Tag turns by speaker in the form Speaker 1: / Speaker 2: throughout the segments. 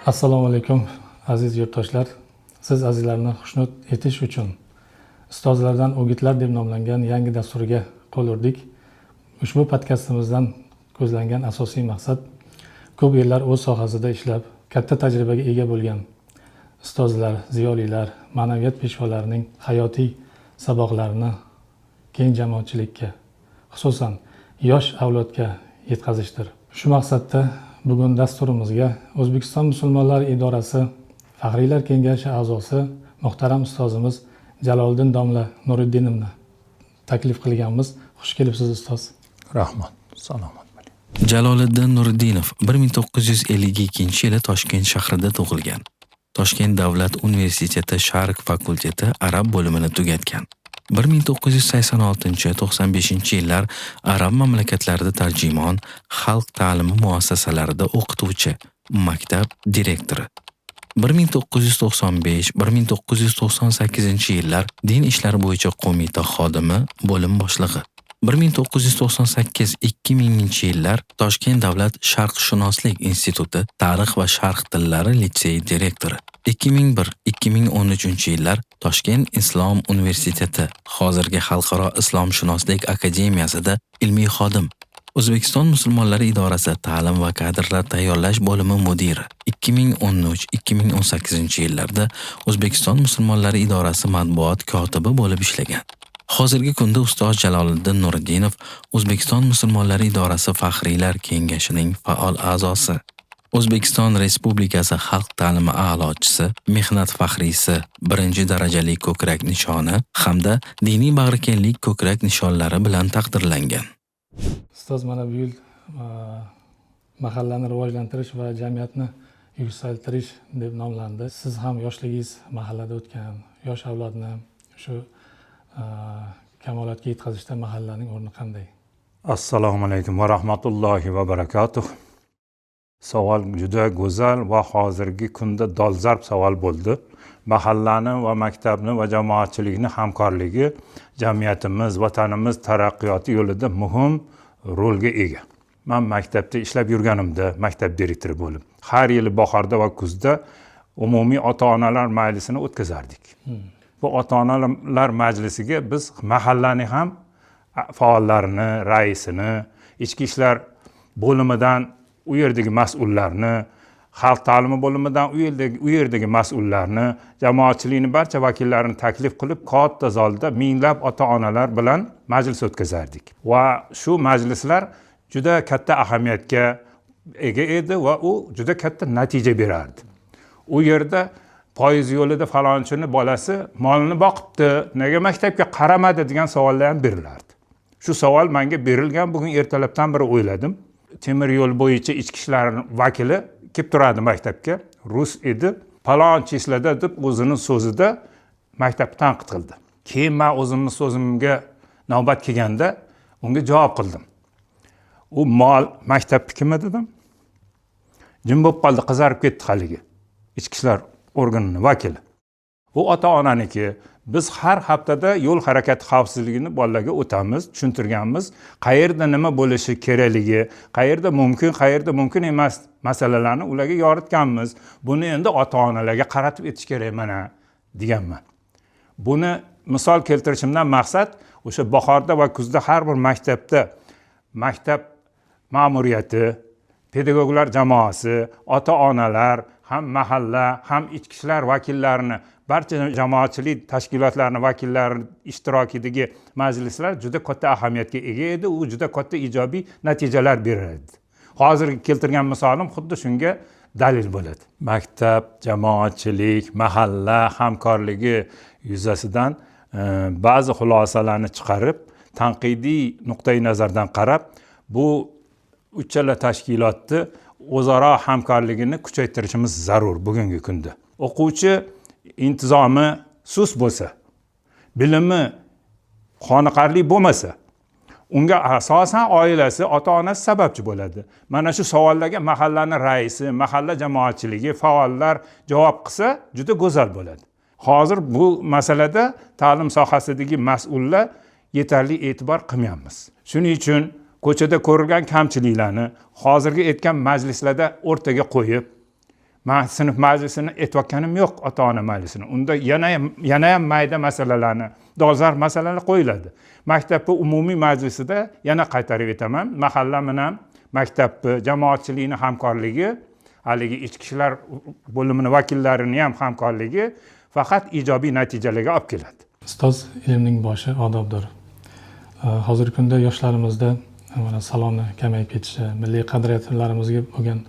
Speaker 1: Assalomu alaykum, aziz yurtdoshlar. Siz azizlarni xushnud etish uchun "Ustozlardan o'gitlar" deb nomlangan yangi dasturga qo'l urdik. Ushbu podkastimizdan ko'zlangan asosiy maqsad ko'p yillar o'z sohasida ishlab, katta tajribaga ega bo'lgan ustozlar, ziyolilar, ma'naviyat peshvolarining hayotiy saboqlarini keng jamoatchilikka, xususan yosh avlodga yetkazishdir. Shu maqsadda bugun dasturimizga O'zbekiston musulmonlari idorasi Faxriylar kengashi a'zosi muhtaram ustozimiz Jaloliddin domla Nuriddinovni taklif qilganmiz. Xush kelibsiz, ustoz.
Speaker 2: Rahmat, salomat bo'ling.
Speaker 3: Jaloliddin Nuriddinov 1952-yili Toshkent shahrida tug'ilgan. Toshkent davlat universiteti Sharq fakulteti arab bo'limini tugatgan. 1986-95 yillar arab mamlakatlarida tarjimon, xalq ta'limi muassasalarida o'qituvchi, maktab direktori. 1995-1998 yillar Din ishlari bo'yicha qo'mita xodimi, bo'lim boshlig'i. 1998-2000 yillar Toshkent davlat sharqshunoslik instituti Tarix va sharq tillari litseyi direktori. 2001-2013 yillar Toshkent islom universiteti, hozirgi Xalqaro islomshunoslik akademiyasida ilmiy xodim. O'zbekiston musulmonlari idorasi ta'lim va kadrlar tayyorlash bo'limi mudiri. 2013-2018 yillarda O'zbekiston musulmonlari idorasi matbuot kotibi bo'lib ishlagan. Hozirgi kunda ustoz Jaloliddin Nuriddinov O'zbekiston musulmonlari idorasi Faxriylar kengashining faol a'zosi. O'zbekiston Respublikasi xalq ta'limi a'lochisi, mehnat faxriysi birinchi darajali ko'krak nishoni hamda diniy bag'rikenglik ko'krak nishonlari bilan taqdirlangan.
Speaker 1: Ustoz, mana bu yil "Mahallani rivojlantirish va jamiyatni yuksaltirish" deb nomlandi. Siz ham yoshligingiz mahallada o'tgan, yosh avlodni shu kamolotga yetkazishda mahallaning o'rni qanday?
Speaker 2: Assalomu alaykum va rahmatullohi va barakatuh. Savol juda go'zal va hozirgi kunda dolzarb savol bo'ldi. Mahallani va maktabni va jamoatchilikni hamkorligi jamiyatimiz, vatanimiz taraqqiyoti yo'lida muhim rolga ega. Man maktabda ishlab yurganimda, maktab direktori bo'lib, har yili bahorda va kuzda umumiy ota onalar majlisini o'tkazardik. Bu ota onalar majlisiga biz mahallani ham faollarini, raisini, ichki ishlar bo'limidan u yerdagi mas'ullarni, xalq ta'limi bo'limidan u yerdagi mas'ullarni, jamoatchilikni barcha vakillarini taklif qilib, katta zalda minglab ota onalar bilan majlis o'tkazardik va shu majlislar juda katta ahamiyatga ega edi va u juda katta natija berardi. U yerda "Poyezd yo'lida falonchini bolasi molini boqibdi, nega maktabga qaramadi?" degan savollar ham berilardi. Shu savol manga berilgan. Bugun ertalabdan beri o'yladim. Temir yo'l bo'yicha ichki ishlar vakili kelib turardi maktabga, rus edi. "Falon число da", deb o'zini so'zida maktabni tanqid qildi. Keyin man o'zimni so'zimga navbat kelganda unga javob qildim: "U mol maktabnikimi?" dedim. Jim bo'lib qoldi, qizarib ketdi haligi ichki ishlar organini vakili. "U ota onaniki. Biz har haftada yo'l harakati xavfsizligini bolalarga o'tamiz, tushuntirganmiz, qayerda nima bo'lishi kerakligi, qayerda mumkin, qayerda mumkin emas masalalarni ularga yoritganmiz. Buni endi ota onalarga qaratib aytish kerak mana", deganman. Buni misol keltirishimdan maqsad, o'sha bahorda va kuzda har bir maktabda maktab ma'muriyati, pedagoglar jamoasi, ota onalar, ham mahalla, ham ichki ishlar vakillarini, barcha jamoatchilik tashkilotlarini vakillari ishtirokidagi majlislar juda katta ahamiyatga ega edi. U juda katta ijobiy natijalar berar edi. Hozirgi keltirgan misolim xuddi shunga dalil bo'ladi. Maktab, jamoatchilik, mahalla hamkorligi yuzasidan ba'zi xulosalarni chiqarib, tanqidiy nuqtai nazardan qarab, bu uchala tashkilotni o'zaro hamkorligini kuchaytirishimiz zarur. Bugungi kunda o'quvchi intizomi sust bo'lsa, bilimi qoniqarli bo'lmasa, unga asosan oilasi, ota onasi sababchi bo'ladi. Mana shu savollarga mahallani raisi, mahalla jamoatchiligi, faollar javob qilsa, juda go'zal bo'ladi. Hozir bu masalada ta'lim sohasidagi mas'ullar yetarli e'tibor qilmayapmiz. Shuning uchun ko'chada ko'rilgan kamchiliklarni hozirgi aytgan majlislarda o'rtaga qo'yib Man sinf majlisini aytayotganim yo'q, ota ona majlisini. Unda yana ham mayda masalalarni, dolzarb masalalar qo'yiladi. Maktabni umumiy majlisida yana qaytarib aytaman, mahalla bilan maktabni, jamoatchilikni hamkorligi, haligi ichki ishlar bo'limini vakillarini ham hamkorligi faqat ijobiy natijalarga olib keladi.
Speaker 1: Ustoz, ilmning boshi odobdir. Hozirgi kunda yoshlarimizda mana salomni kamayib ketishi, milliy qadriyatlarimizga bo'lgan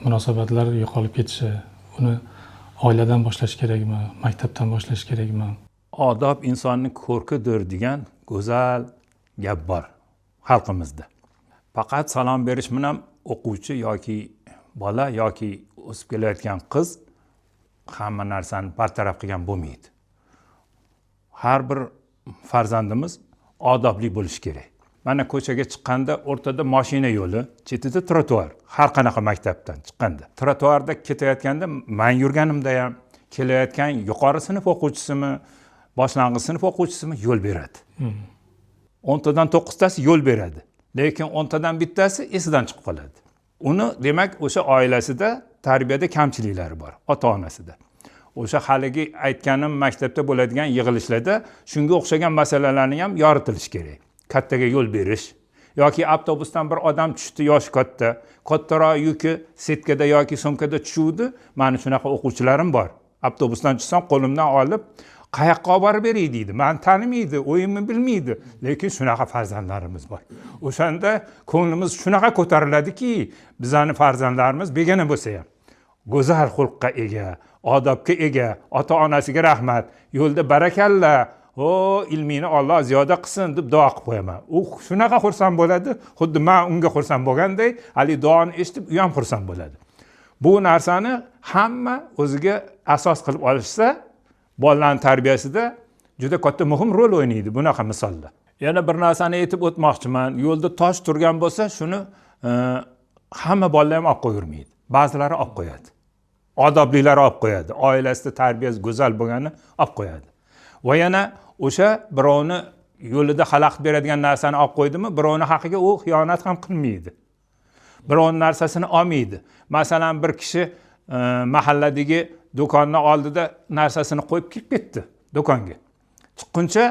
Speaker 1: munosabatlar yo'qolib ketishi, uni oiladan boshlash kerakmi, maktabdan boshlash kerakmi?
Speaker 2: Odob insonning ko'rkidir degan go'zal gap bor xalqimizda. Faqat salom berish bilan o'quvchi yoki bola yoki o'sib kelayotgan qiz hamma narsani bartaraf qilgan bo'lmaydi. Har bir farzandimiz odobli bo'lishi kerak. Mana ko'chaga chiqqanda o'rtada mashina yo'li, chetida trotuar. Har qanaqa maktabdan chiqqanda trotuarda ketayotganda man yurganimda ham kelayotgan yuqori sinf o'quvchisimi, boshlang'ich sinf o'quvchisimi yo'l beradi. 10tadan 9tasi yo'l beradi. Lekin 10tadan bittasi esidan chiqib qoladi. Uni demak o'sha oilasida tarbiyada kamchiliklari bor, ota-onasida. O'sha haligi aytganim maktabda bo'ladigan yig'ilishlarda shunga o'xshagan masalalarni ham yoritilishi kerak. Kattaga yo'l berish yoki avtobusdan bir odam tushdi, yoshi katta, kattaroq yuki setkada yoki sumkada tushuvdi. Mani shunaqa o'quvchilarim bor. Avtobusdan tushsam qo'limdan olib qayoqqa olib borib beray deydi. Mani tanimaydi, o'yimni bilmaydi, lekin shunaqa farzandlarimiz bor. O'shanda ko'nglimiz shunaqa ko'tariladiki, bizani farzandlarimiz begona bo'lsa ham go'zal xulqqa ega, odobga ega, ota-onasiga rahmat, yo'lda barakalla, o ilmingni Alloh ziyoda qilsin deb duo qilib qo'yaman. U shunaqa xursand bo'ladi, xuddi men unga xursand bo'lganday, hali duoni eshitib u ham xursand bo'ladi. Bu narsani hamma o'ziga asos qilib olishsa, bolalarning tarbiyasida juda katta muhim rol o'ynaydi bunaqa misollar. Yana bir narsani aytib o'tmoqchiman. Yo'lda tosh turgan bo'lsa, shuni hamma bolalar ham olib qo'yurmaydi. Ba'zilari olib qo'yadi. Odoblilari olib qo'yadi. Oilasida tarbiyasi go'zal bo'lgani olib qo'yadi. Va yana o'sha birovni yo'lida xalaqit beradigan narsani olib qo'ydimi, birovni haqiga u xiyonat ham qilmaydi. Birovning narsasini olmaydi. Masalan, bir kishi mahalladagi do'konning oldida narsasini qo'yib kirib ketdi do'konga. Chiqquncha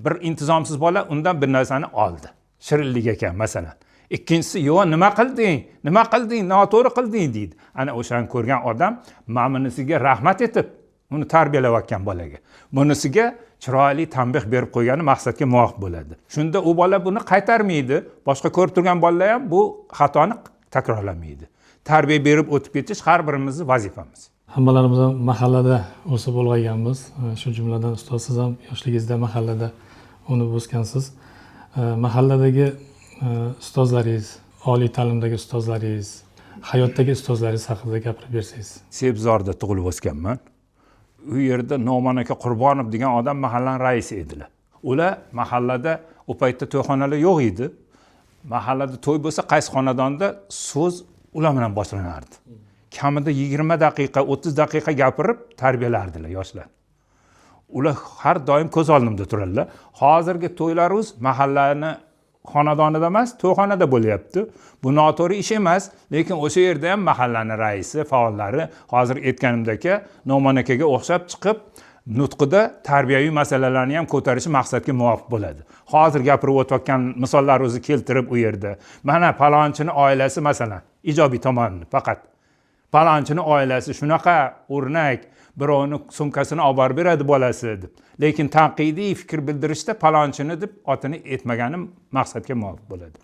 Speaker 2: bir intizomsiz bola undan bir narsani oldi. Shirinlik ekan masalan. Ikkinchisi, yo'q, nima qilding? Nima qilding? Noto'g'ri qilding deydi. Ana o'shani ko'rgan odam mamunisiga rahmat etib, uni tarbiyalayotgan bolaga. Bunisiga chiroyli tanbeh berib qo'ygani maqsadga muvofiq bo'ladi. Shunda u bola buni qaytarmaydi. Boshqa ko'rib turgan bolalar ham bu xatoni takrorlamaydi. Tarbiya berib o'tib ketish har birimizning vazifamiz.
Speaker 1: Hammalarimiz ham mahallada o'sib ulg'ayganmiz. Shu jumladan ustoz siz ham yoshligingizda mahallada unib o'sgansiz. Mahalladagi ustozlaringiz, oliy ta'limdagi ustozlaringiz, hayotdagi ustozlaringiz haqida gapirib bersangiz.
Speaker 2: Sebzorda tug'ilib o'sganman. U yerda No'mon aka Qurbonov degan odam mahallaning raisi edilar. Ular mahallada u paytda to'yxonalar yo'q edi. Mahallada to'y bo'lsa qaysi xonadonda so'z ular bilan boshlanardi. Kamida 20 daqiqa, 30 daqiqa gapirib tarbiyalardilar yoshlar. Ular har doim ko'z oldimda turadilar. Hozirgi to'ylarimiz mahallani xonadonida emas, to'yxonada bo'lyapti. Bu noto'g'ri ish emas, lekin o'sha yerda ham mahallaning raisi, faollari hozir aytganimdek No'mon akaga o'xshab chiqib nutqida tarbiyaviy masalalarni ham ko'tarishi maqsadga muvofiq bo'ladi. Hozir gapirib o'tayotgan misollar o'zi keltirib u yerda. Mana palonchini oilasi masalan, ijobiy tomonini faqat. Palonchini oilasi shunaqa o'rnak, birovni sumkasini olib borib beradi bolasi deb. Lekin tanqidiy fikr bildirishda palonchini deb otini aytmaganim maqsadga muvofiq bo'ladi.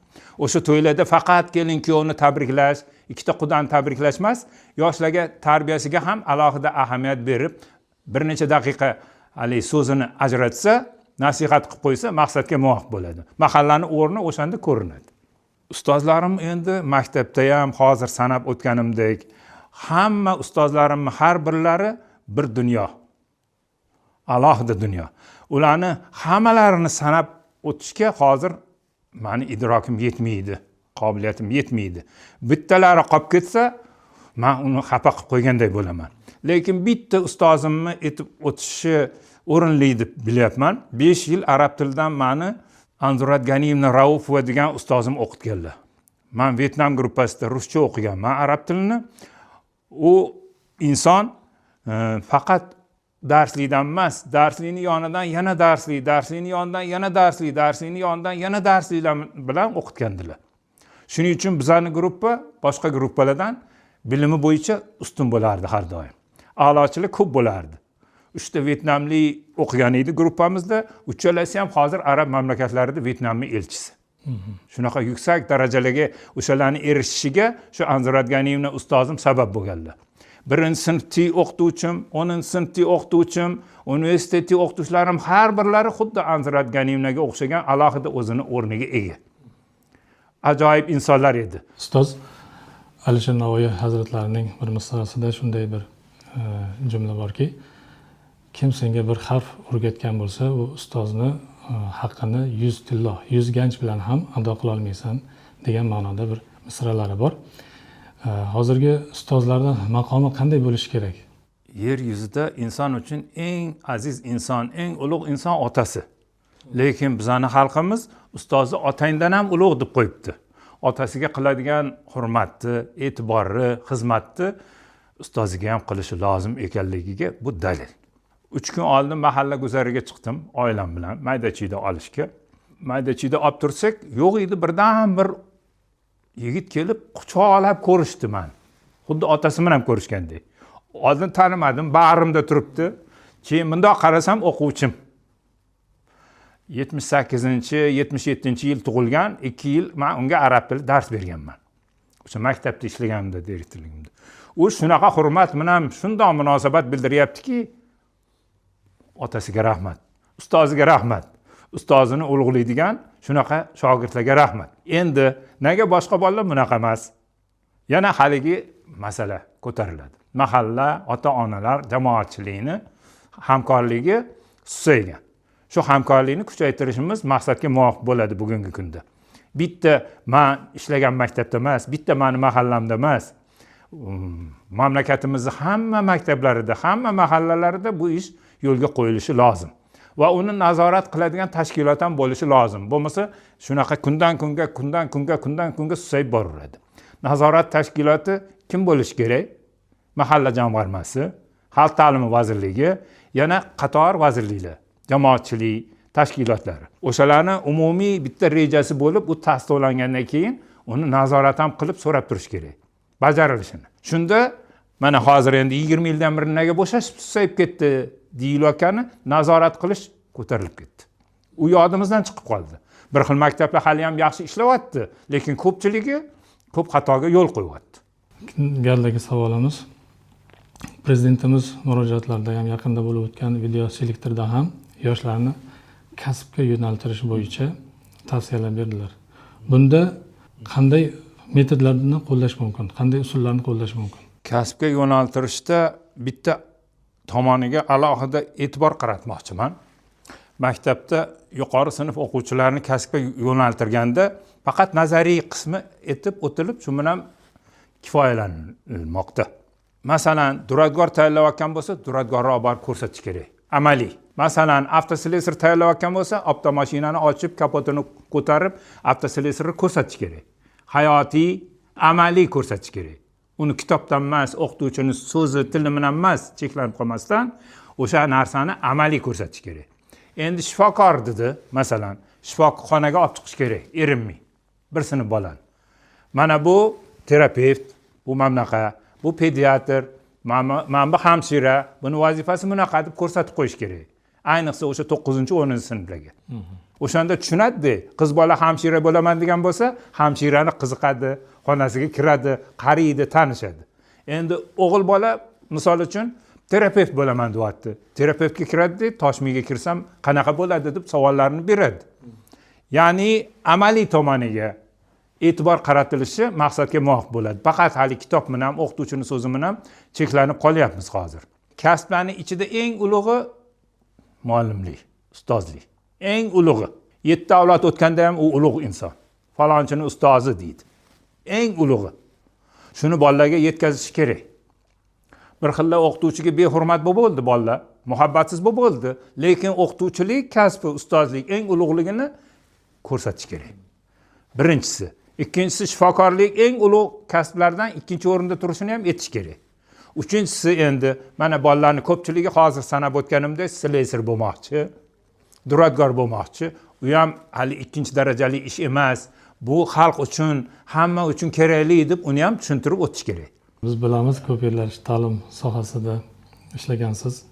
Speaker 2: O'sha to'ylarda faqat kelin kuyovni tabriklash, ikkita qudani tabriklash emas, yoshlarga tarbiyasiga ham alohida ahamiyat berib, bir necha daqiqa hali so'zini ajratsa, nasihat qilib qo'ysa maqsadga muvofiq bo'ladi. Mahallaning o'rni o'shanda ko'rinadi. Ustozlarim endi maktabda ham hozir sanab o'tganimdek, hamma ustozlarimning har birlari bir dunyo. Alohida dunyo. Ularni hammalarini sanab o'tishga hozir meni idrokim yetmaydi, qobiliyatim yetmaydi. Bittalari qolib ketsa, men uni xafa qilib qo'yganday bo'laman. Lekin bitta ustozimni aytib o'tishi o'rinli deb bilyapman. 5 yil arab tilidan meni Anzurat Ganiyevna Raufova degan ustozim o'qitganlar. Men Vyetnam gruppasida ruscha o'qiganman arab tilini. U inson faqat darslikdan emas, darslikni yonidan yana darslik, darslikni yonidan yana darslik, darslikni yonidan yana darsliklar bilan o'qitgandilar. Shuning uchun bizani gruppa boshqa gruppalardan bilimi bo'yicha ustun bo'lardi har doim. A'lochilar ko'p bo'lardi. 3 ta vyetnamlik o'qigan edi gruppamizda, uchalasi ham hozir arab mamlakatlarida Vyetnamning elchisi. Shunaqa yuksak darajalarga o'shalarni erishishiga shu Anzirat Ganiyevna ustozim sabab bo'lganlar. 1-sinfdagi o'qituvchim, 10-sinfdagi o'qituvchim, universitetdagi o'qituvchilarim har birlari xuddi Anzirat Ganiyevnaga o'xshagan alohida o'zini o'rniga ega. Ajoyib insonlar edi.
Speaker 1: Ustoz Alisher Navoiy hazratlarining bir misrasida shunday bir jumla borki, kim senga bir harf o'rgatgan bo'lsa, u ustozni haqqini 100 tillo, 100 ganch bilan ham ado qila olmaysan degan ma'noda bir misralari bor. Hozirgi ustozlarning maqomi qanday bo'lishi kerak?
Speaker 2: Yer yuzida inson uchun eng aziz inson, eng ulug' inson otasi. Lekin bizani xalqimiz ustozni otangdan ham ulug' deb qo'yibdi. Otasiga qiladigan hurmatni, e'tiborni, xizmatni ustoziga ham qilishi lozim ekanligiga bu dalil. 3 kun oldin mahalla guzariga chiqdim oilam bilan mayda-chuyda olishga. Mayda-chuyda olib tursak, yo'q edi, birdan bir yigit kelib quchoqlab ko'rishdi meni. Xuddi otasi bilan ko'rishgandek. Oldin tanimadim, bag'rimda turibdi. Keyin bundoq qarasam o'quvchim. 78-chi, 77-yil tug'ilgan, 2 yil men unga arab tili dars berganman. O'sha maktabda ishlaganimda, direktorligimda. U shunaqa hurmat bilan shundoq munosabat bildiryaptiki, otasiga rahmat, ustoziga rahmat, ustozini ulug'laydigan shunaqa shogirdlarga rahmat. Endi nega boshqa bolalar bunaqa emas? Yana haligi masala ko'tariladi. Mahalla, ota-onalar, jamoatchilikni hamkorligi susaygan. Shu hamkorlikni kuchaytirishimiz maqsadga muvofiq bo'ladi bugungi kunda. Bitta men ishlagan maktabda emas, bitta meni mahallamda emas, mamlakatimizning hamma maktablarida, hamma mahallalarida bu ish yo'lga qo'yilishi lozim. Va uni nazorat qiladigan tashkilot ham bo'lishi lozim. Bo'lmasa shunaqa kundan kunga, kundan kunga, kundan kunga susayib boraveradi. Nazorat tashkiloti kim bo'lishi kerak? Mahalla jamg'armasi, Xalq ta'limi vazirligi, yana qator vazirliklar, jamoatchilik tashkilotlari. O'shalarni umumiy bitta rejasi bo'lib, u tasdiqlangandan keyin uni nazorat ham qilib so'rab turish kerak bajarilishini. Shunda mana hozir endi 20 yildan beri nega bo'shashib susayib ketdi deyilayotgani nazorat qilish ko'tarilib ketdi. U yodimizdan chiqib qoldi. Bir xil maktablar hali ham yaxshi ishlayapti, lekin ko'pchiligi ko'p xatoga yo'l qo'yyapti.
Speaker 1: Galdagi savolimiz, prezidentimiz murojaatlarida ham, yaqinda bo'lib o'tgan video selektorda ham yoshlarni kasbga yo'naltirish bo'yicha tavsiyalar berdilar. Bunda qanday metodlarni qo'llash mumkin? Qanday usullarni qo'llash mumkin?
Speaker 2: Kasbga yo'naltirishda bitta tomoniga alohida e'tibor qaratmoqchiman. Maktabda yuqori sinf o'quvchilarini kasbga yo'naltirganda faqat nazariy qismi etib o'tilib, shu bilan kifoyalanilmoqda. Masalan, duradgor tayyorlayotgan bo'lsa, duradgorni olib borib ko'rsatish kerak. Amaliy. Masalan, avtoslesar tayyorlayotgan bo'lsa, avtomashinani ochib, kapotini ko'tarib, avtoslesarni ko'rsatish kerak. Hayotiy, amaliy ko'rsatish kerak. Uni kitobdan emas, o'qituvchining so'zi, tili bilan emas, cheklanib qolmasdan o'sha narsani amaliy ko'rsatish kerak. Endi shifokor dedi, masalan, shifoxonaga olib chiqish kerak, erinmay. Bir sinf bolani. Mana bu terapevt, bu mamlaqa, bu pediatr, mana bu hamshira, buni vazifasi bunaqa deb ko'rsatib qo'yish kerak. Ayniqsa o'sha 9-10 sinflarga. O'shanda tushunadi, qiz bola hamshira bo'laman degan bo'lsa, hamshirani qiziqadi, xonasiga kiradi, qariydi, tanishadi. Endi o'g'il bola misol uchun terapevt bo'laman deyapti. Terapevtga kiradi, toshmiga kirsam qanaqa bo'ladi deb savollarni beradi. Ya'ni amaliy tomoniga e'tibor qaratilishi maqsadga muvofiq bo'ladi. Faqat hali kitob bilan, o'qituvchining so'zi bilan cheklanib qolyapmiz hozir. Kasblarning ichida eng ulug'i muallimlik, ustozlik. Eng ulug'i. 7 avlod o'tganda ham u ulug' inson. Falonchini ustozi deydi. Eng ulug'i. Shuni bolalarga yetkazish kerak. Bir xilla o'qituvchiga behurmat bo'lib bo'ldi bolalar, muhabbatsiz bo'lib bo'ldi, lekin o'qituvchilik kasbi, ustozlik eng ulug'ligini ko'rsatish kerak. Birinchisi. Ikkinchisi, shifokorlik eng ulug' kasblardan ikkinchi o'rinda turishini ham aytish kerak. Uchinchisi, endi mana bolalarni ko'pchiligi hozir sanab o'tganimdek slesar bo'lmoqchi, duradgor bo'lmoqchi. U ham hali ikkinchi darajali ish emas. Bu xalq uchun, hamma uchun kerakli deb uni ham tushuntirib o'tish kerak.
Speaker 1: Biz bilamiz, ko'p yillar ta'lim sohasida ishlagansiz,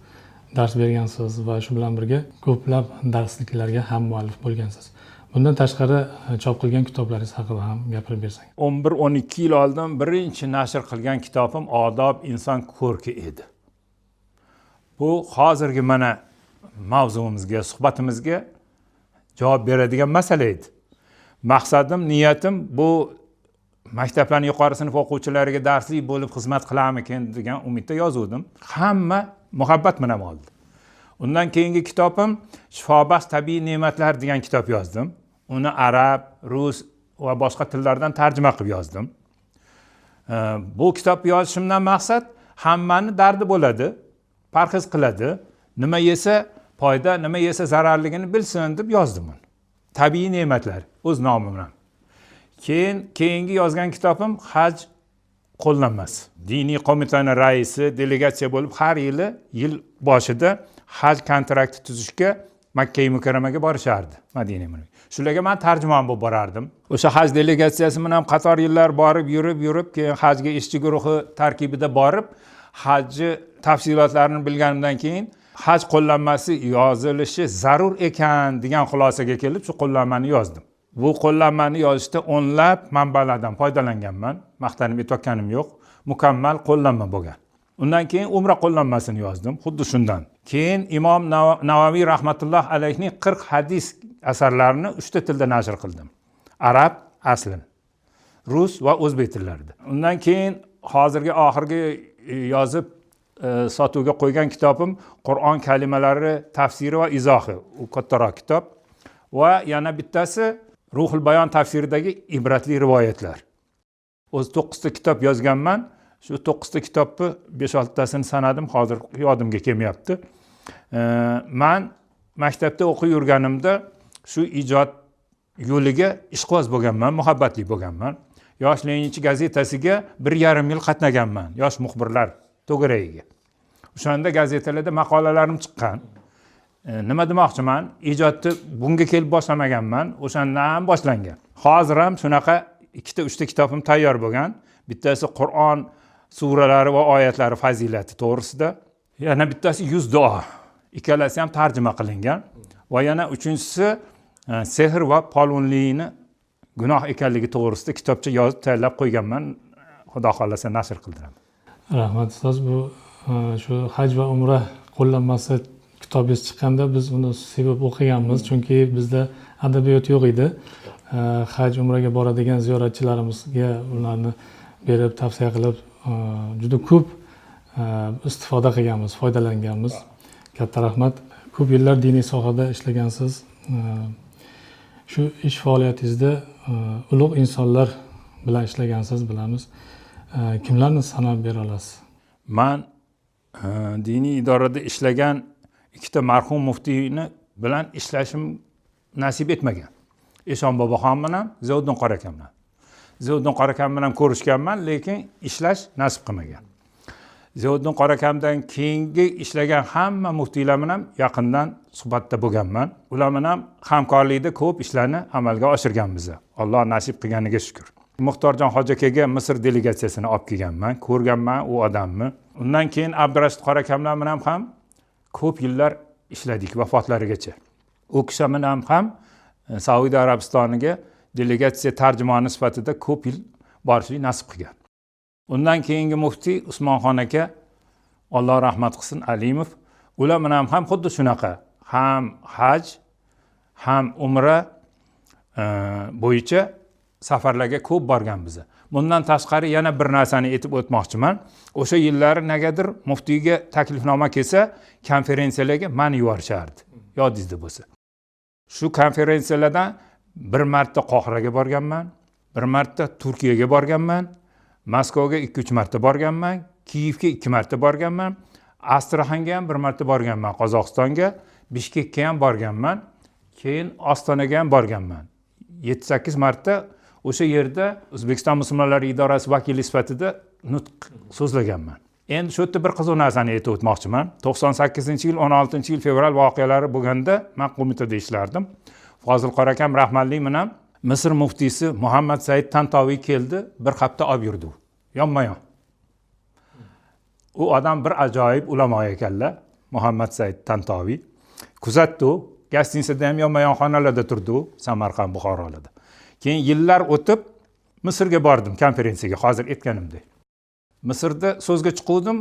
Speaker 1: dars bergansiz va shu bilan birga ko'plab darsliklarga ham muallif bo'lgansiz. Bundan tashqari chop qilgan kitoblaringiz haqida ham gapirib bersangiz.
Speaker 2: 11-12 yil oldin birinchi nashr qilgan kitobim Odob inson ko'rki edi. Bu hozirgi mana mavzumizga, suhbatimizga javob beradigan masala edi. Maqsadim, niyatim bu maktablarning yuqori sinf o'quvchilariga darslik bo'lib xizmat qilarmikin degan umidda yozuvdim. Hamma muhabbat bilan oldi. Undan keyingi kitobim Shifobaxsh tabiiy ne'matlar degan kitob yozdim. Uni arab, rus va boshqa tillardan tarjima qilib yozdim. Bu kitob yozishimdan maqsad hammani dardi bo'ladi, parhez qiladi, nima yesa foyda, nima yesa zararligini bilsin deb yozdim uni. Tabiiy ne'matlar o'z nomi bilan. Keyin keyingi yozgan kitobim Haj qo'llanmasi. Diniy qo'mitani raisi delegatsiya bo'lib har yili yil boshida haj kontrakti tuzishga Makka Mukarramaga borishardi, Madina Munavvaraga. Shularga men tarjimon bo'lib borardim. O'sha haj delegatsiyasi bilan qator yillar borib, yurib, keyin hajga ishchi guruhi tarkibida borib, hajni tafsilotlarini bilganimdan keyin haj qo'llanmasi yozilishi zarur ekan degan xulosaga kelib, shu qo'llanmani yozdim. Bu qo'llanmani yozishda o'nlab manbalardan foydalanganman, maqtanib aytayotganim yo'q, mukammal qo'llanma bo'lgan. Undan keyin umra qo'llanmasini yozdim, xuddi shundan. Keyin Imom Navaviy rahmatulloh alayhining 40 hadis asarlarini 3 ta tilda nashr qildim. Arab aslini, rus va o'zbek tillarida. Undan keyin hozirgi oxirgi yozib sotuvga qo'ygan kitobim Qur'on kalimalari tafsiri va izohi. U kattaroq kitob. Va yana bittasi Ruhul Bayon tafsiridagi ibratli rivoyatlar. O'zi 9 ta kitob yozganman. Shu 9 ta kitobni 5-6 tasini sanadim, hozir yodimga kelmayapti. Men maktabda o'qib yurganimda shu ijod yo'liga ishqiboz bo'lganman, muhabbatli bo'lganman. Yosh Leninchi gazetasiga 1,5 yil qatnaganman, yosh muxbirlar to'garagiga. O'shanda gazetalarda maqolalarim chiqqan. Nima demoqchiman? Ijodni bunga kelib boshlamaganman, o'shandan boshlangan. Hozir ham shunaqa 2-3 ta kitobim tayyor bo'lgan. Bittasi Qur'on suralari va oyatlari fazilati to'g'risida, yana bittasi 100 duo. Ikkalasi ham tarjima qilingan va yana uchinchisi sehr va polvonlikni gunoh ekanligi to'g'risida kitobcha yozib tayyorlab qo'yganman. Xudo xohlasa nashr qildiraman.
Speaker 1: Rahmat ustoz. Bu shu haj va umra qo'llanmasi kitobingiz chiqqanda biz uni sevib o'qiganmiz, chunki bizda adabiyot yo'q edi. Haj umraga boradigan ziyoratchilarimizga ularni berib tavsiya qilib juda ko'p istifoda qilganmiz, foydalanganmiz. Katta rahmat. Ko'p yillar diniy sohada ishlagansiz. Shu ish faoliyatingizda ulug' insonlar bilan ishlagansiz, bilamiz. Kimlarni sanab bera olasiz?
Speaker 2: Man diniy idorada ishlagan ikkita marhum muftiyni bilan ishlashim nasib etmagan. Eshon boboxon bilan, Ziyoddin Qorakam bilan. Ziyoddin Qorakam bilan ko'rishganman, lekin ishlash nasib qilmagan. Ziyoddin Qorakamdan keyingi ishlagan hamma muftiylar bilan yaqindan suhbatda bo'lganman. Ular bilan hamkorlikda ko'p ishlarni amalga oshirganmiz. Alloh nasib qilganiga shukr. Muxtorjon hoji akaga Misr delegatsiyasini olib kelganman, ko'rganman u odamni. Undan keyin Abdurashid Qorakamlar bilan ham ko'p yillar ishladik vafotlarigacha. U kishi bilan ham Saudiya Arabistoniga delegatsiya tarjimoni sifatida ko'p yil borishlik nasib qilgan. Undan keyingi muftiy Usmonxon aka, Alloh rahmat qilsin, Alimov, ular bilan ham xuddi shunaqa, ham haj, ham umra bo'yicha safarlarga ko'p borganmiz. Bundan tashqari yana bir narsani aytib o'tmoqchiman. O'sha yillari negadir muftiyga taklifnoma kelsa, konferensiyalarga meni yuborishardi, yodingizda bo'lsa. Shu konferensiyalardan bir marta Qohiraga borganman, bir marta Turkiyaga borganman, Moskvaga 2-3 marta borganman, Kiyevga 2 marta borganman, Astraxanga ham 1 marta borganman, Qozog'istonga, Bishkekka ham borganman, keyin Ostonaga ham borganman. 7-8 marta o'sha yerda O'zbekiston musulmonlari idorasi vakili sifatida nutq so'zlaganman. Endi shu yerda bir qiziq narsani aytib o'tmoqchiman. 98-yil 16-yil fevral voqealari bo'lganda man qo'mitada ishlardim. Fozil qora akam rahmatli bilan Misr muftiysi Muhammad Said Tantoviy keldi, bir hafta olib yurdi u yonma yon. U odam bir ajoyib ulamo ekanlar, Muhammad Said Tantoviy. Kuzatdi u, gostinitsada ham yonma yon xonalarda turdi u, Samarqand, Buxorolarda. Keyin yillar o'tib Misrga bordim konferensiyaga, hozir aytganimdek. Misrda so'zga chiquvdim,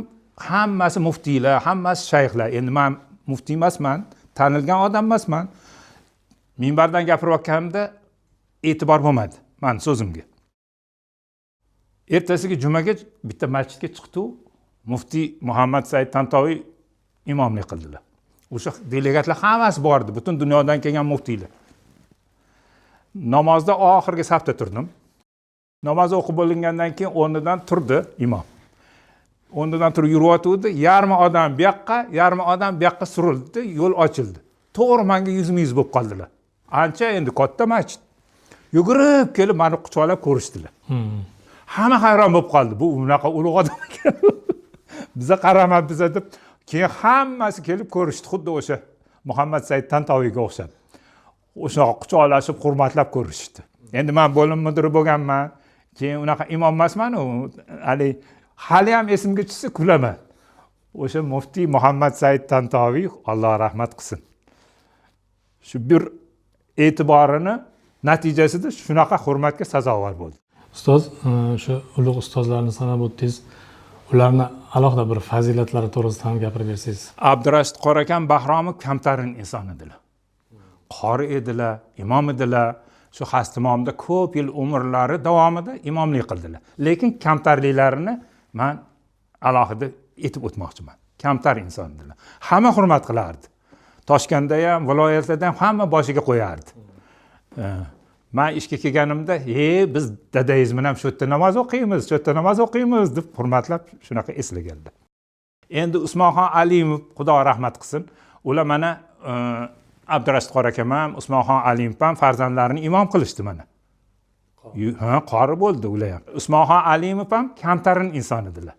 Speaker 2: hammasi muftiylar, hammasi shayxlar. Endi man muftiy emasman, tanilgan odam emasman. Minbardan gapirayotganimda e'tibor bo'lmadi mani so'zimga. Ertasiga jumaga bitta masjidga chiqdi, muftiy Muhammad Said Tantoviy imomlik qildilar. O'sha delegatlar hammasi bordi, butun dunyodan kelgan muftiylar. Namozda oxirgi safda turdim. Namoz o'qib bo'lingandan keyin o'rnidan turdi imom. O'rnidan turib yuriyotgandi, yarmi odam bu yoqqa, yarmi odam bu yoqqa surildi, yo'l ochildi. To'g'ri menga yuzma-yuz bo'lib qoldilar. Ancha endi katta masjid. Yugurib kelib meni quchoqlab ko'rishdilar. Hamma hayron bo'lib qoldi. Bu unaqa ulug' odam ekan. Biza qaramabmiz deb. Keyin hammasi kelib ko'rishdi, xuddi o'sha Muhammad Said Tantoviyga o'xshab. O'shaqa quchoqlashib, hurmatlab ko'rishdi. Endi men bo'lim mudiri bo'lganman. Keyin unaqa imom emasman u. Hali ham esimga tushsa kulaman. O'sha muftiy Muhammad Said Tantoviy, Alloh rahmat qilsin. Shu bir e'tiborini natijasida shunaqa hurmatga sazovor bo'ldi.
Speaker 1: Ustoz, shu ulug' ustozlarni sanab o'tdingiz. Ularni alohida bir fazilatlari to'g'risida ham gapirib bersangiz.
Speaker 2: Abdurashid qora akam Bahromov kamtarin inson edilar. Qori edilar, imom edilar. Shu Xastimomda ko'p yil umrlari davomida imomlik qildilar. Lekin kamtarliklarini man alohida aytib o'tmoqchiman. Kamtar inson edilar. Hamma hurmat qilardi. Toshkentda ham, viloyatlarda ham hamma boshiga qo'yardi. Man ishga kelganimda, biz dadangiz bilan shu yerda namoz o'qiymiz, shu yerda namoz o'qiymiz deb hurmatlab shunaqa eslaganlar. Endi Usmonxon Alimov, Xudo rahmat qilsin, ular mana Abdurashid qora akam ham, Usmonxon Alimov ham farzandlarini imom qilishdi mana. Ha, qori bo'ldi ular ham. Usmonxon Alimov ham kamtarin inson edilar.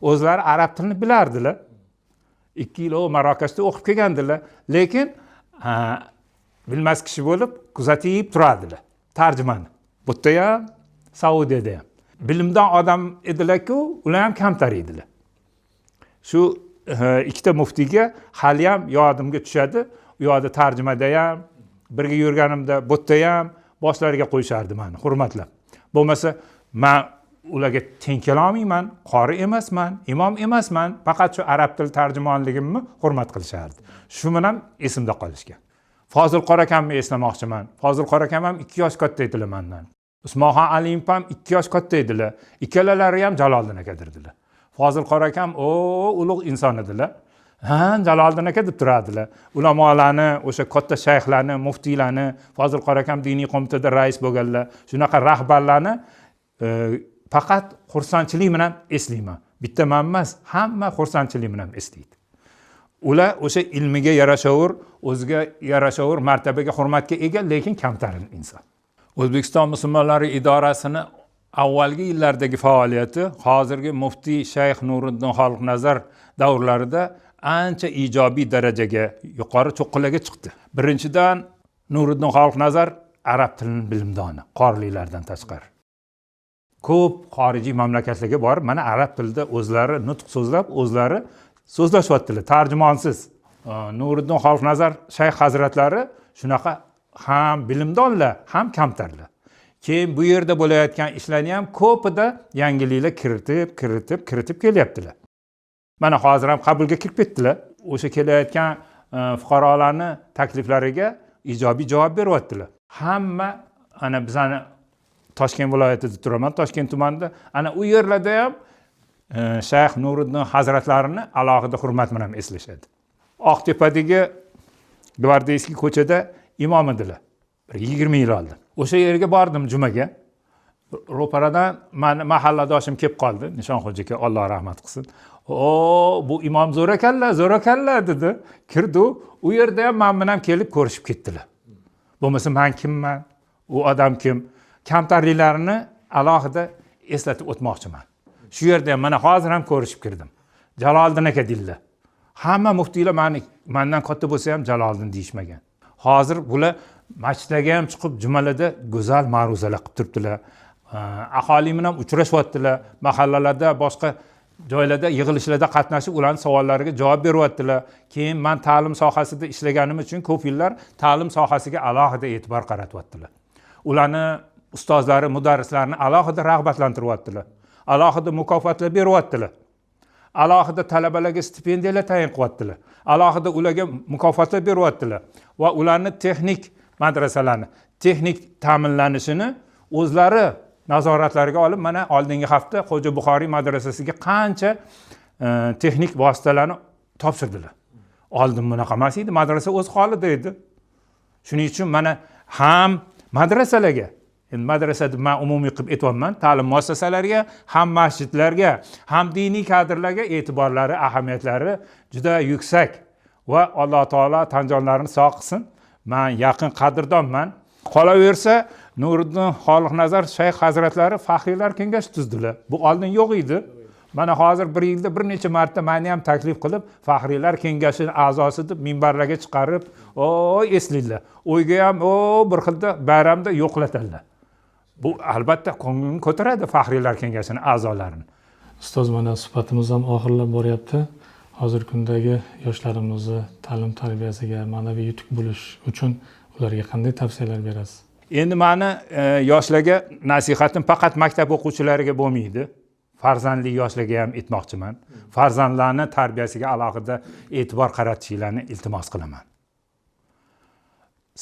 Speaker 2: O'zlari arab tilini bilardilar. 2 yil Marokashda o'qib kelgandilar, lekin bilmas kishi bo'lib kuzatib turardilar tarjimani. Bu yerda ham, Saudiyada ham. Bilimdon odam edilar-ku, ular ham kamtar edilar. Shu ikkita muftiyga hali ham yodimga tushadi. U yoqda tarjimada ham, birga yurganimda bu yerda ham boshlariga qo'yishardi meni, hurmatlab. Bo'lmasa men ularga teng kela olmayman, qori emasman, imom emasman, faqat shu arab tili tarjimonligimni hurmat qilishardi. Shu bilan esimda qolishgan. Fozil qora akamni eslamoqchiman. Fozil qora akam ham 2 yosh katta edilar mendan. Usmonxon Alimov ham 2 yosh katta edilar. Ikkalalari ham Jaloliddin aka derdilar. Fozil qora akam ulug' inson edilar. Ha, Jaloliddin aka deb turardilar. Ulamolarni, o'sha katta shayxlarni, muftiylarni, Fozil qora akam diniy qo'mitada rais bo'lganlar, shunaqa rahbarlarni faqat xursandchilik bilan eslayman. Bitta man emas, hamma xursandchilik bilan eslaydi. Ular o'sha ilmiga yarashavur, o'ziga yarashavur martabaga, hurmatga ega, lekin kamtarin inson. O'zbekiston musulmonlari idorasini avvalgi yillardagi faoliyati hozirgi muftiy shayx Nuriddin Xoliqnazar davrlarida ancha ijobiy darajaga, yuqori cho'qqilarga chiqdi. Birinchidan, Nuriddin Xoliqnazar arab tilini bilimdoni, qoriliklardan tashqari. Ko'p xorijiy mamlakatlarga borib, mana arab tilida o'zlari nutq so'zlab, o'zlari so'zlashyaptilar, tarjimonsiz. Nuriddin Xoliqnazar shayx hazratlari shunaqa ham bilimdonlar, ham kamtarlar. Keyin bu yerda bo'layotgan ishlarni ham ko'pida yangiliklar kiritib, kiritib, kiritib kelyaptilar. Mana hozir ham qabulga kirib ketdilar. O'sha kelayotgan fuqarolarni takliflariga ijobiy javob beryaptilar. Hamma ana bizani Toshkent viloyatida turaman, Toshkent tumanida. Ana u yerlarda ham shayx Nuriddin hazratlarini alohida hurmat bilan eslashadi. Oqtepadagi Gvardeyskiy ko'chada imom edilar. Bir 20 yil oldin. O'sha yerga bordim jumaga. Ro'paradan mani mahalladoshim kelib qoldi, Nishonxo'ja aka, Alloh rahmat qilsin. O, bu imom zo'r ekanlar, zo'r ekanlar dedi. Kirdi u yerda ham men bilan kelib ko'rishib ketdilar. Bo'lmasa men kimman, u odam kim? Kamtarliklarini alohida eslatib o'tmoqchiman. Shu yerda ham mana hozir ham ko'rishib kirdim. Jaloliddin aka deydilar. Hamma muftiylar mandan katta bo'lsa ham Jaloliddin deyishmagan. Hozir bular masjidlarga ham chiqib jumalarda go'zal ma'ruzalar qilib turibdilar. Aholi bilan uchrashyaptilar, mahallalarda, boshqa joylarda yig'ilishlarda qatnashib ularning savollariga javob beryaptilar. Keyin man ta'lim sohasida ishlaganim uchun ko'p yillar ta'lim sohasiga alohida e'tibor qaratyaptilar. Ularni ustozlari, mudarrislarni alohida rag'batlantiryaptilar. Alohida mukofotlar beryaptilar. Alohida talabalarga stipendiyalar tayin qilyaptilar. Alohida ularga mukofotlar beryaptilar va ularni texnik madrasalarni texnik ta'minlanishini o'zlari nazoratlariga olib, mana oldingi hafta Xo'ja Buxoriy madrasasiga qancha texnik vositalarni topshirdilar. Oldin bunaqa emas edi, madrasa o'z holida edi. Shuning uchun mana ham madrasalarga, endi madrasa deb man umumiy qilib aytyapman, ta'lim muassasalariga, ham masjidlarga, ham diniy kadrlarga e'tiborlari, ahamiyatlari juda yuksak va Alloh taolo tan jonlarini sog' qilsin. Man yaqin qadrdonman. Qolaversa, Nuriddin Xoliqnazar shayx hazratlari faxriylar kengashi tuzdilar. Bu oldin yo'q edi. Mana hozir bir yilda bir necha marta meni ham taklif qilib, faxriylar kengashining a'zosi deb minbarlarga chiqarib, o eslaydilar. Uyga ham o bir xilda bayramda yo'qlatadilar. Bu albatta ko'nglini ko'taradi faxriylar kengashining a'zolarini.
Speaker 1: Ustoz, mana suhbatimiz ham oxirlab boryapti. Hozirgi kundagi yoshlarimizni ta'lim tarbiyasiga ma'naviy yutuq bo'lish uchun ularga qanday tavsiyalar berasiz?
Speaker 2: Endi mani yoshlarga nasihatim faqat maktab o'quvchilariga bo'lmaydi. Farzandli yoshlarga ham aytmoqchiman. Farzandlarni tarbiyasiga alohida e'tibor qaratishinglarni iltimos qilaman.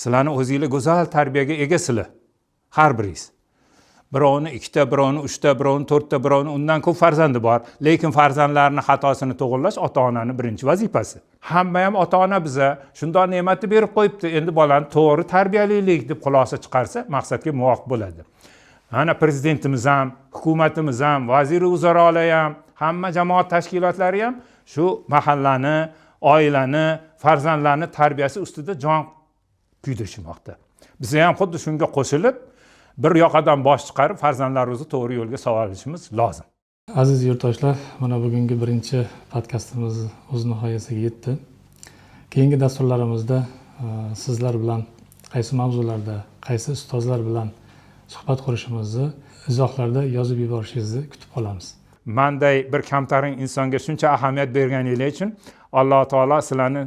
Speaker 2: Sizlarni o'zinglar go'zal tarbiyaga egasizlar, har biringiz. Birovni ikkita, birovni uchta, birovni to'rtta, birovni undan ko'p farzandi bor. Lekin farzandlarni xatosini to'g'irlash ota-onaning birinchi vazifasi. Hamma ham ota-ona biza shundoq ne'matni berib qo'yibdi, endi bolani to'g'ri tarbiyalaylik deb xulosa chiqarsa maqsadga muvofiq bo'ladi. Mana prezidentimiz ham, hukumatimiz ham, vazir uzarolar ham, hamma jamoat tashkilotlari ham shu mahallani, oilani, farzandlarni tarbiyasi ustida jon kuydirishmoqda. Biz ham xuddi shunga qo'shilib bir yoqadan bosh chiqarib farzandlarimizni to'g'ri yo'lga solishimiz lozim.
Speaker 1: Aziz yurtdoshlar, mana bugungi birinchi podkastimiz o'z nihoyasiga yetdi. Keyingi dasturlarimizda sizlar bilan qaysi mavzularda, qaysi ustozlar bilan suhbat qurishimizni izohlarda yozib yuborishingizni kutib qolamiz.
Speaker 2: Manday bir kamtarin insonga shuncha ahamiyat berganingiz uchun Alloh taolo sizlarni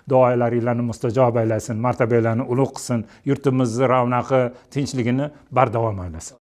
Speaker 2: duolaringlarni mustajob aylasin, martabanglarni ulug' qilsin, yurtimizni ravnaqi, tinchligini bardavom aylasin.